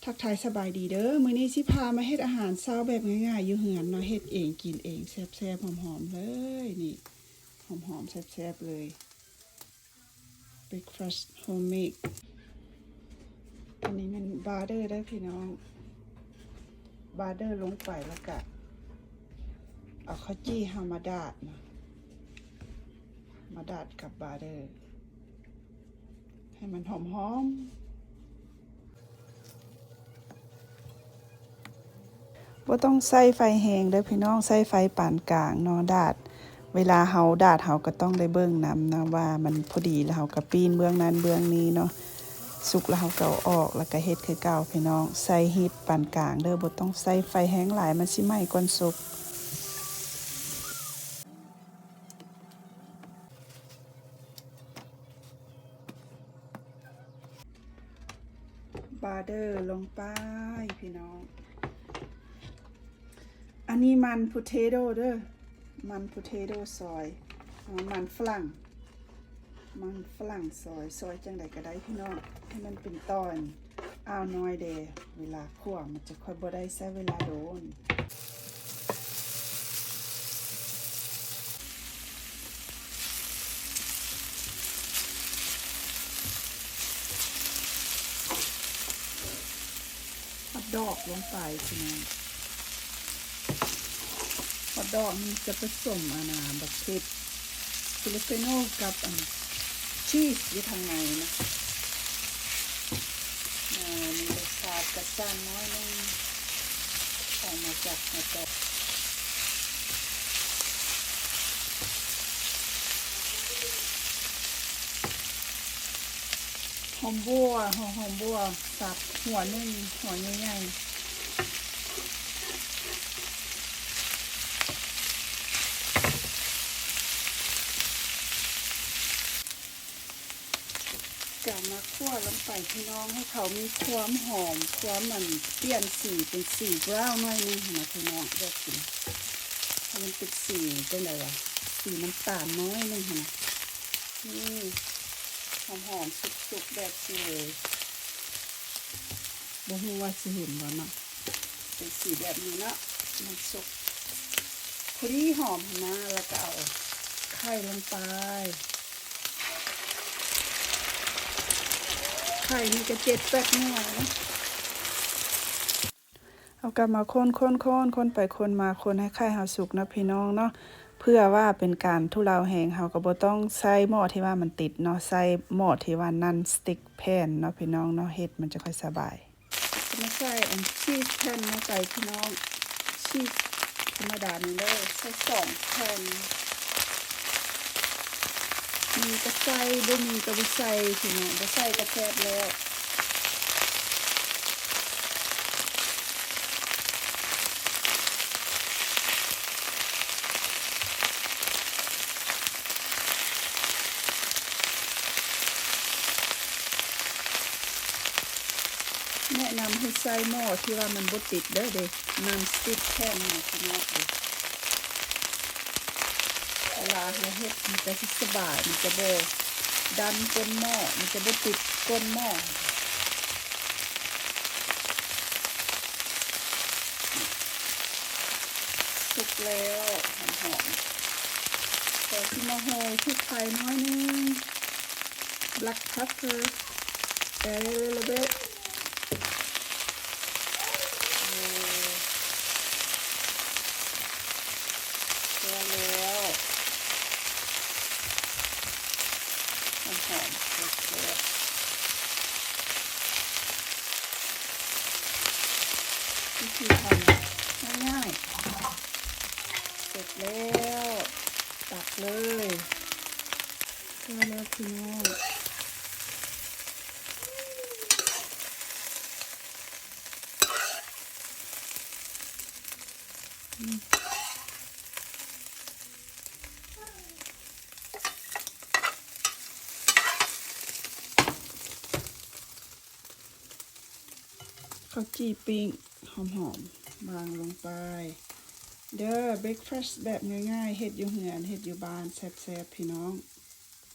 ທັກທາຍສະບາຍດີເດີ ມື້ນີ້ຊິພາມາເຮັດອາຫານເຊົ້າແບບງ່າຍໆຢູ່ເຮືອນເນາະ ເຮັດເອງກິນເອງ ແຊບໆ ຫອມໆ ເລີຍ ນີ້ ຫອມໆ ແຊບໆ ເລີຍ breakfast homemade ອັນນີ້ແມ່ນ butter ເດີພີ່ນ້ອງ butter ລົງໄປ ແລ້ວກະເອົາເຂົ້າຈີ່ເຮົາມາດາດເນາະ ມາດາດກັບ butter ໃຫ້ມັນຫອມໆ. ບໍ່ຕ້ອງໃຊ້ໄຟແຮງເດີພີ່ນ້ອງ ໃຊ້ໄຟປານກາງເນາະ ດາດ ເວລາເຮົາດາດ ເຮົາກໍຕ້ອງໄດ້ເບິ່ງນຳນະວ່າມັນພໍດີ ແລ້ວເຮົາກໍປີ້ນເບື້ອງນັ້ນເບື້ອງນີ້ເນາະ ສຸກແລ້ວເຮົາກໍເອົາອອກ ແລ້ວກໍເຮັດຄືເກົ່າພີ່ນ້ອງ ໃຊ້ຮີດປານກາງເດີ ບໍ່ຕ້ອງໃຊ້ໄຟແຮງຫຼາຍ ມັນຊິໄໝ້ກ່ອນສຸກ. ບາເດີລົງໄປພີ່ນ້ອງ ອັນນີ້ມັນ potato ເດີ ມັນ potato ຊອຍ ມັນຝຣັ່ງ ມັນຝຣັ່ງຊອຍ ຊອຍຈັ່ງໃດກໍໄດ້ພີ່ນ້ອງ ໃຫ້ມັນເປັນຕອນ ອ້າວນ້ອຍແດ່ ເວລາຂົ້ວມັນຈະຄ່ອຍບໍ່ໄດ້ໃຊ້ເວລາດົນ. ຮອດດອກລົງໄປພີ່ນ້ອງ ຮອດດອກນີ້ຈະປະສົມ ອັນນ່າ ບັກເຜັດ jalapeño ກັບອັນຊີສຢູ່ທາງໃນນະ ອ່າ ມີລົດຊາດຈັດຈ້ານໜ້ອຍໜຶ່ງ ອອກມາຈາກຮອດດອກ. ຫອມບົວ ຫົວຫອມບົວ ສັບຫົວໜຶ່ງ ຫົວໃຫຍ່ໆ ກະມາຂົ້ວລົງໄປພີ່ນ້ອງ ໃຫ້ເຂົາມີຄວາມຫອມ ຄວາມອັນປ່ຽນສີເປັນສີບຣາວໜ້ອຍໜຶ່ງຫັ້ນນະພີ່ນ້ອງ ແບບນີ້ ໃຫ້ມັນເປັນສີຈັ່ງໃດວະ ສີນ້ຳຕານໜ້ອຍໜຶ່ງຫັ້ນນະ. ນີ້ ຫອມໆ ສຸກໆ ແບບນີ້ເລີຍ ບໍ່ຮູ້ວ່າຊິເຫັນບໍ່ເນາະ ເປັນສີແບບນີ້ເນາະ ມັນສຸກພໍດີຫອມຫັ້ນນະ ແລ້ວກໍເອົາໄຂ່ລົງໄປ ໄຂ່ນີ້ກໍເຈັດແປດໜ່ວຍນະ. ເຮົາກໍມາຄົນໆໆ ຄົນໄປຄົນມາ ຄົນໃຫ້ໄຂ່ເຮົາສຸກເນາະພີ່ນ້ອງເນາະ ເພື່ອວ່າເປັນການທຸເລົາແຮງ ເຮົາກໍບໍ່ຕ້ອງໃຊ້ໝໍ້ທີ່ວ່າມັນຕິດເນາະ ໃຊ້ໝໍ້ທີ່ວ່າ non stick pan ເນາະພີ່ນ້ອງເນາະ ເຮັດມັນຈະຄ່ອຍສະບາຍ. ຈະມາໃສ່ອັນຊີສແຜ່ນລົງໄປພີ່ນ້ອງ ຊີສທຳມະດານີ້ເດີ ໃສ່ສອງແຜ່ນ ມີກໍໃສ່ ບໍ່ມີກໍບໍ່ໃສ່ພີ່ນ້ອງ ບໍ່ໃສ່ກໍແຊບແລ້ວ. ແນະນຳໃຫ້ໃສ່ໝໍ້ທີ່ວ່າມັນບໍ່ຕິດເດີ non stick pan ນະພີ່ນ້ອງເອີຍ ເວລາເຮົາເຮັດມັນຈະສະບາຍ ມັນຈະບໍ່ດັນກົ້ນໝໍ້ ມັນຈະບໍ່ຕິດກົ້ນໝໍ້. ສຸກແລ້ວ ຫອມໆ ແລ້ວຊິມາໂຮຍພິກໄທໜ້ອຍໜຶ່ງ black pepper and a little bit ເອີ ພໍແລ້ວ ຫອມໆ ແຊບໆ ວິທີທຳງ່າຍໆ ເສັດແລ້ວ ຕັກເລີຍ ພໍແລ້ວພີ່ນ້ອງ. ເຂົ້າຈີ່ປີ້ງຫອມໆ ວາງລົງໄປເດີ breakfast ແບບງ່າຍໆ ເຮັດຢູ່ເຮືອນ ເຮັດຢູ່ບ້ານ ແຊບໆ ພີ່ນ້ອງ.